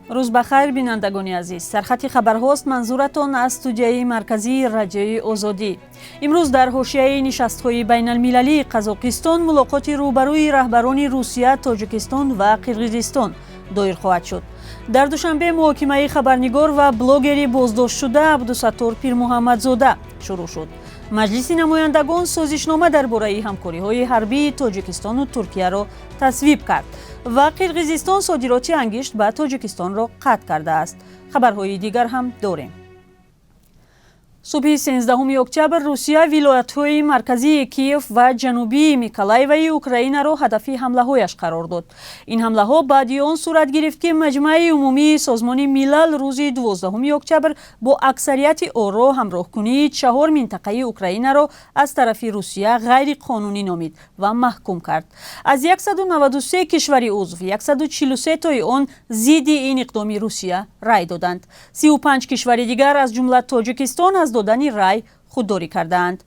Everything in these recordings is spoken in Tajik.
Рӯз ба хайр, бинандагони азиз. Сархати хабарҳост, манзуратон аз студияи марказии Радиои Озодӣ. Имрӯз дар ҳошияи нишастҳои байналмилалии Қазоқистон мулоқоти рӯбарӯи раҳбарони Русия, Тоҷикистон ва Қирғизистон доир хоҳад шуд. Дар Душанбе муҳокимаи хабарнигор ва блогери боздоштшуда Абдусаттор Пирмуҳаммадзода шурӯъ шуд. Маҷлиси намояндагон созишнома дар бораи ҳамкориҳои ҳарбии Тоҷикистону Туркияро тасвиб кард ва Қирғизистон содироти ангишт ба Тоҷикистонро қатъ кардааст. Хабарҳои дигар ҳам дорем. Субҳи 13 октябр Русия вилоятҳои марказии Киев ва ҷанубии Миколаеваи Украинаро ҳадафи ҳамлаҳояш қарор дод. Ин ҳамлаҳо баъди он сурат гирифт, ки Маҷмааи умумии Созмони Милал рӯзи 12 октябр бо аксарияти оро ҳамроҳкунии чаҳор минтақаи Украинаро аз тарафи Русия ғайриқонунӣ номид ва маҳкум кард. Аз 193 кишвари узв 143 тои он зидди ин иқдоми Русия рай доданд. 35 кишвари дигар, аз ҷумла Тоҷикистон, аз додани рай худдорӣ кардаанд.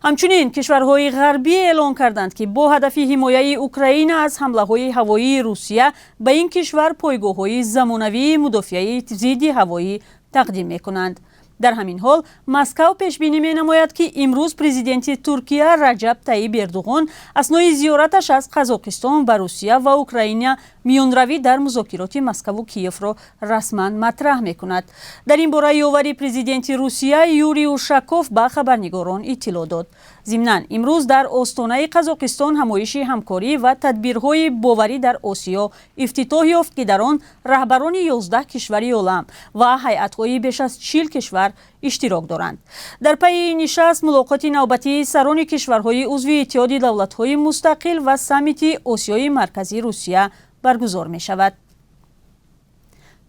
Ҳамчунин кишварҳои ғарбӣ эълон карданд, ки бо ҳадафи ҳимояи Украина аз ҳамлаҳои ҳавоии Русия ба ин кишвар пойгоҳҳои замонавии мудофиаи зидди ҳавоӣ тақдим мекунанд. Дар ҳамин ҳол Москав пешбинӣ менамояд, ки имрӯз президенти Туркия Раҷаб Таиб Эрдуғон аснои зиёраташ аз Қазоқистон ба Русия ва Украина миёнравӣ дар музокироти Москаву Киевро расман матраҳ мекунад. Дар ин бора ёвари президенти Русия Юрий Ушаков ба хабарнигорон иттилоъ дод. Зимнан, имрӯз дар Остонаи Қазоқистон ҳамоиши ҳамкорӣ ва тадбирҳои боварӣ дар Осиё ифтитоҳ ёфт, ки дар он раҳбарони 11 кишвари олам ва ҳайатҳои беш аз 40 кишвар иштирок доранд. Дар пайи ин нишаст мулоқоти навбатии сарони кишварҳои узви Иттиҳоди давлатҳои мустақил ва саммити Осиёи Марказӣ Русия баргузор мешавад.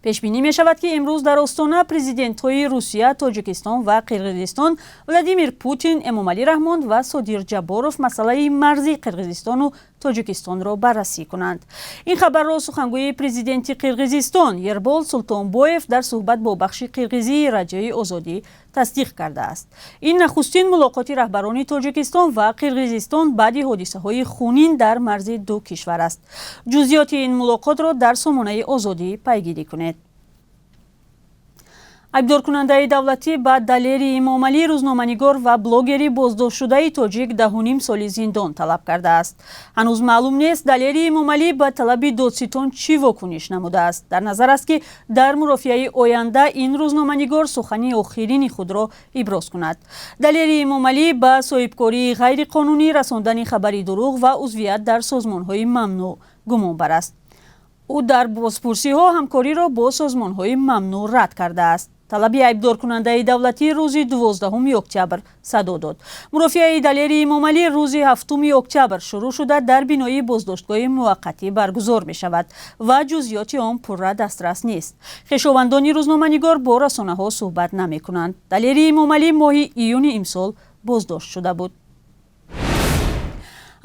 Пешбинӣ мешавад, ки имрӯз дар Остона президентҳои Русия, Тоҷикистон ва Қирғизистон Владимир Путин, Эмомалӣ Раҳмон ва Содир Ҷабборов масъалаи марзи Қирғизистону Тоҷикистонро баррасӣ кунанд. Ин хабарро сухангӯи президенти Қирғизистон Ербол Султонбоев дар суҳбат бо бахши қирғизии Радиои Озодӣ тасдиқ кардааст. Ин нахустин мулоқоти раҳбарони Тоҷикистон ва Қирғизистон баъди ҳодисаҳои хунин дар марзи ду кишвар аст. Ҷузъиёти ин мулоқотро дар сомонаи Озодӣ пайгирӣ кунед. Айбдоркунандаи давлатӣ ба Далери Имомалӣ, рӯзноманигор ва блогери боздоштшудаи тоҷик, 10,5 соли зиндон талаб кардааст. Ҳанӯз маълум нест, Далери Имомалӣ ба талаби додситон чӣ вокуниш намудааст. Дар назар аст, ки дар мурофиаи оянда ин рӯзноманигор сухани охирини худро иброз кунад. Далери Имомалӣ ба соҳибкории ғайриқонунӣ, расондани хабари дурӯғ ва узвият дар созмонҳои мамнӯъ гумонбар аст. Ӯ дар бозпурсиҳо ҳамкориро бо созмонҳои мамнӯъ рад кардааст. Талаби айбдоркунандаи давлатӣ рӯзи 12 октябр садо дод. Мурофиаи Далери Имомалӣ рӯзи 7 октябр шурӯъ шуда, дар бинои боздоштгоҳи муваққатӣ баргузор мешавад ва ҷузъиёти он пурра дастрас нест. Хешовандони рӯзноманигор бо расонаҳо суҳбат намекунанд. Далери Имомалӣ моҳи июни имсол боздошт шуда буд.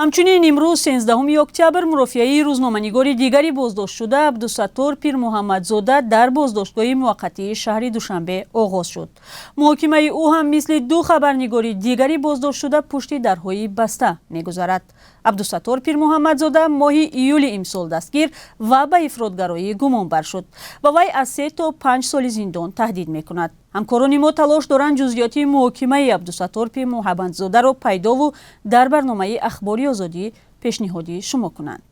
Ҳамчунин имрӯз, 13 октябр, мурофиаи рӯзноманигори дигари боздоштшуда Абдусаттор Пирмуҳаммадзода дар боздоштгоҳи муваққатии шаҳри Душанбе оғоз шуд. Муҳокимаи ӯ ҳам мисли ду хабарнигори дигари боздоштшуда пушти дарҳои баста мегузарад. Абдусаттор Пирмуҳаммадзода моҳи июли имсол дастгир ва ба ифротгароӣ гумонбар шуд ва вай аз 3 то 5 соли зиндон таҳдид мекунад. Ҳамкорони мо талош доранд ҷузъиёти муҳокимаи Абдусаттор Пирмуҳаммадзодаро пайдову дар барномаи Ахбори Озодӣ пешниҳоди шумо кунанд.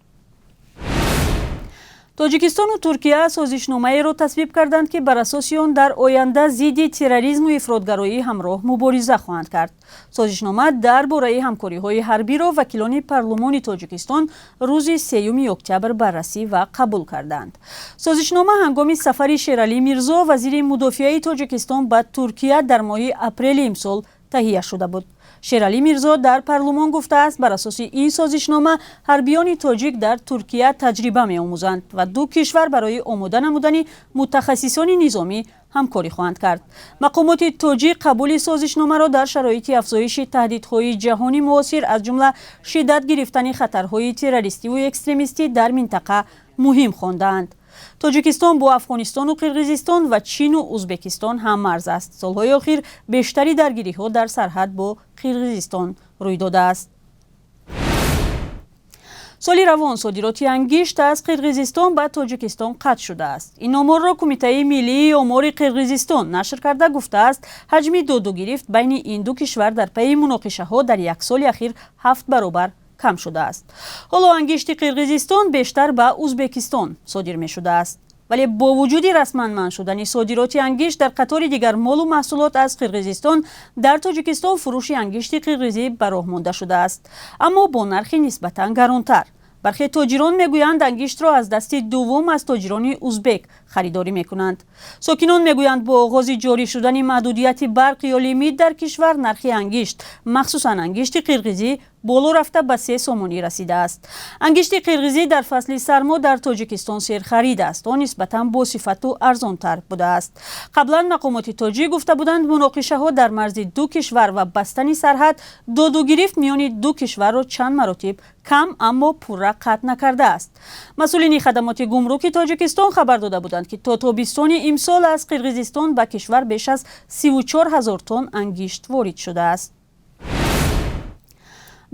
Тоҷикистону Туркия созишномаеро тасвиб карданд, ки бар асоси он дар оянда зидди терроризму ифротгароӣ ҳамроҳ мубориза хоҳанд кард. Созишнома дар бораи ҳамкориҳои ҳарбиро вакилони парлумони Тоҷикистон рӯзи 3 октябр баррасӣ ва қабул карданд. Созишнома ҳангоми сафари Шералӣ Мирзо, вазири мудофиаи Тоҷикистон, ба Туркия дар моҳи апрели имсол таҳия шуда буд. Шералӣ Мирзо дар парлумон гуфтааст, бар асоси ин созишнома ҳарбиёни тоҷик дар Туркия таҷриба меомӯзанд ва ду кишвар барои омода намудани мутахассисони низомӣ ҳамкорӣ хоҳанд кард. Мақомоти тоҷик қабули созишномаро дар шароити афзоиши таҳдидҳои ҷаҳони муосир, аз ҷумла шиддат гирифтани хатарҳои террористиву экстремистӣ дар минтақа, муҳим хондаанд. Тоҷикистон бо Афғонистону Қирғизистон ва Чину Ӯзбекистон ҳаммарз аст. Солҳои охир бештари даргириҳо дар сарҳад бо Қирғизистон рӯй додааст. Соли равон содироти ангишт аз Қирғизистон ба Тоҷикистон қатъ шудааст. Ин оморро Кумитаи миллии омори Қирғизистон нашр карда, гуфтааст, ҳаҷми додугирифт байни ин ду кишвар дар пайи муноқишаҳо дар як соли ахир 7 баробар кам шудааст. Ҳоло ангишти Қирғизистон бештар ба Узбекистон содир мешудааст. Вале бо вуҷуди расман манъ шудани содироти ангишт дар қатори дигар молу маҳсулот аз Қирғизистон, дар Тоҷикистон фурӯши ангишти қирғизӣ ба роҳ монда шудааст, аммо бо нархи нисбатан гаронтар. Бархе тоҷирон мегӯянд, ангиштро аз дасти дуввум аз тоҷирони узбек харидорӣ мекунанд. Сокинон мегӯянд, бо оғози ҷорӣ шудани маҳдудияти барқ ё лимит дар кишвар нархи ангишт, махсусан ангишти қирғизӣ, боло рафта, ба 3 сомонӣ расидааст. Ангишти қирғизӣ дар фасли сармо дар Тоҷикистон серхарид аст. Он нисбатан босифату арзонтар будааст. Қаблан мақомоти тоҷик гуфта буданд, муноқишаҳо дар марзи ду кишвар ва бастани сарҳад додугирифт миёни ду кишварро чанд маротиб кам, аммо пурра қатъ накардааст. Масъулини хадамоти гумруки Тоҷикистон хабар дода буданд, ки то тобистони имсол аз Қирғизистон ба кишвар беш аз 34 000 тонн ангишт ворид шудааст.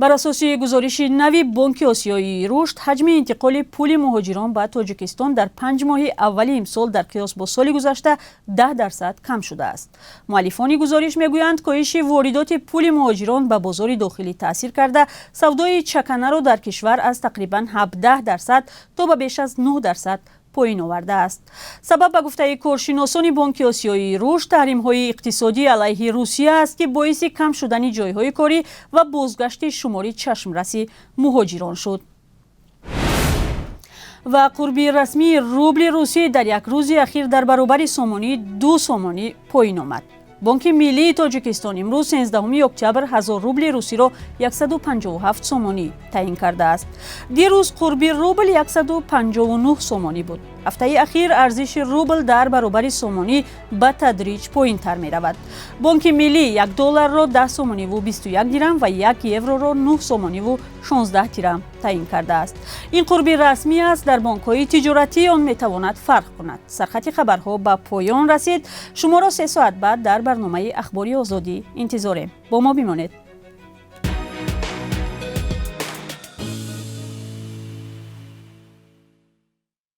Бар асоси гузориши нави Бонки Осиёии рушд, ҳаҷми интиқоли пули муҳоҷирон ба Тоҷикистон дар 5 моҳи аввали имсол дар қиёс бо соли гузашта 10% кам шудааст. Муаллифони гузориш мегӯянд, коҳиши воридоти пули муҳоҷирон ба бозори дохилӣ таъсир карда, савдои чаканаро дар кишвар аз тақрибан 17% то ба беш аз 9% поин овардааст. Сабаб, ба гуфтаи коршиносони Бонки Осиёии рушд, таҳримҳои иқтисодӣ алайҳи Русия аст, ки боиси кам шудани ҷойҳои корӣ ва бозгашти шумори чашмраси муҳоҷирон шуд. Ва қурби расмии рубли русӣ дар як рӯзи ахир дар баробари сомонӣ 2 сомонӣ поин омад. Бонки миллии Тоҷикистон имрӯз, 13 октябр, 1000 рубли русиро 157 сомонӣ таъин кардааст. Дирӯз қурби рубл 159 сомонӣ буд. Ҳафтаи ахир арзиши рубл дар баробари сомонӣ ба тадриҷ поинтар меравад. Бонки миллӣ 1 долларро 10 сомониву 21 дирам ва 1 евроро 9 сомониву 16 дирам таъин кардааст. Ин қурби расмӣ аст. Дар бонкҳои тиҷоратӣ он метавонад фарқ кунад. Сархати хабарҳо ба поён расид. Шуморо 3 соат баъд дар барномаи Ахбори Озодӣ интизорем. Бо мо бимонед.